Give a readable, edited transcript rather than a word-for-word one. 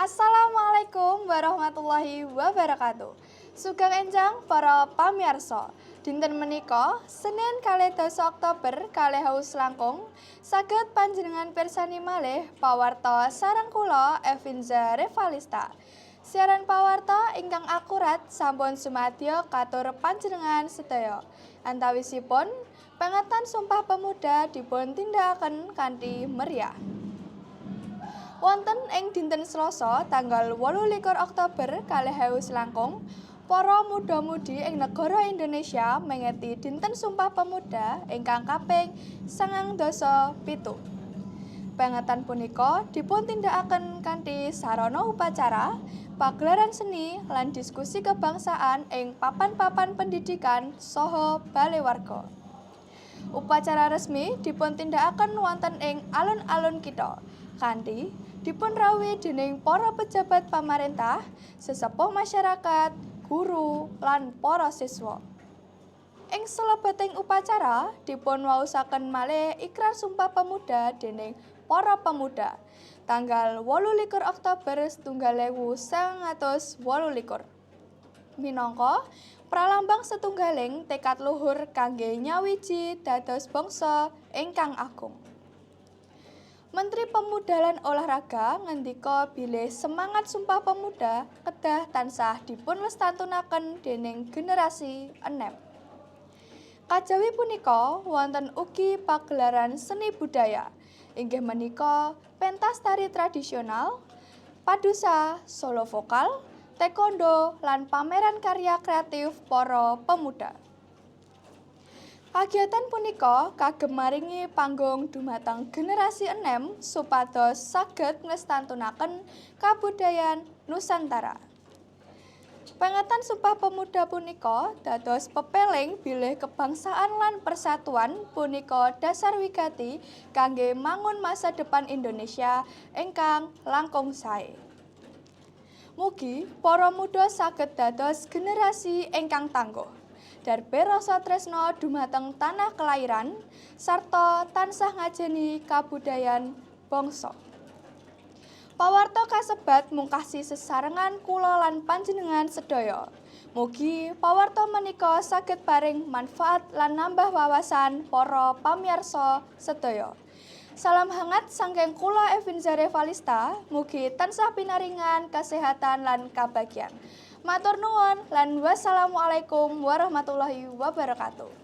Assalamualaikum warahmatullahi wabarakatuh. Sugeng enjang para pamirsa. Dinten menika Senin 12 Oktober 2021 saged panjenengan pirsani malih pawarta sareng kula, Evinza Revalista. Siaran pawarta ingkang akurat sampun sumadyo katur panjenengan sedaya. Antawisipun pengetan Sumpah Pemuda dipun tindakaken kanthi meriah. Wonten ing dinten Selasa tanggal 28 Oktober 2021, para muda-mudi ing negara Indonesia mengeti Dinten Sumpah Pemuda ingkang kaping 97. Pengetan punika dipun tindakaken kanthi sarana upacara, pagelaran seni lan diskusi kebangsaan ing papan-papan pendidikan saha bale warga. Upacara resmi dipun tindakaken wonten ing alun-alun kitha kanthi dipun rawuhi dening para pejabat pamarentah, sesepuh masyarakat, guru, lan para siswa. Ing salebeting upacara dipun waosaken malih Ikrar Sumpah Pemuda dening para pemuda tanggal 28 Oktober 1928 minangka pralambang setunggaling tekad luhur kangge nyawiji dados bangsa ingkang agung. Menteri Pemuda lan Olahraga ngendika bilih semangat Sumpah Pemuda kedah tansah dipunlestantunaken dening generasi enem. Kajawi punika wonten ugi pagelaran seni budaya, inggih menika pentas tari tradisional, padusa, solo vokal, taekwondo, lan pameran karya kreatif para pemuda. Kagiatan punika kagem maringi panggung dumateng generasi enem supados saged nglestantunaken kabudayan Nusantara. Pengetan Sumpah Pemuda punika dados pepeling bilih kebangsaan lan persatuan punika dasar wigati kangge mangun masa depan Indonesia ingkang langkung sae. Mugi para muda saged dados generasi ingkang tangguh, darbe rasa tresna dumateng tanah kelairan, sarta tansah ngajeni kabudayan bangsa. Pawarta kasebat mungkasi sesarengan kula lan panjenengan sedaya. Mugi pawarta menika saged paring manfaat lan nambah wawasan para pamirsa sedaya. Salam hangat saking kula, Evinza Revalista, mugi tansah pinaringan kesehatan lan kabagyan. Matur nuwun lan wassalamualaikum warahmatullahi wabarakatuh.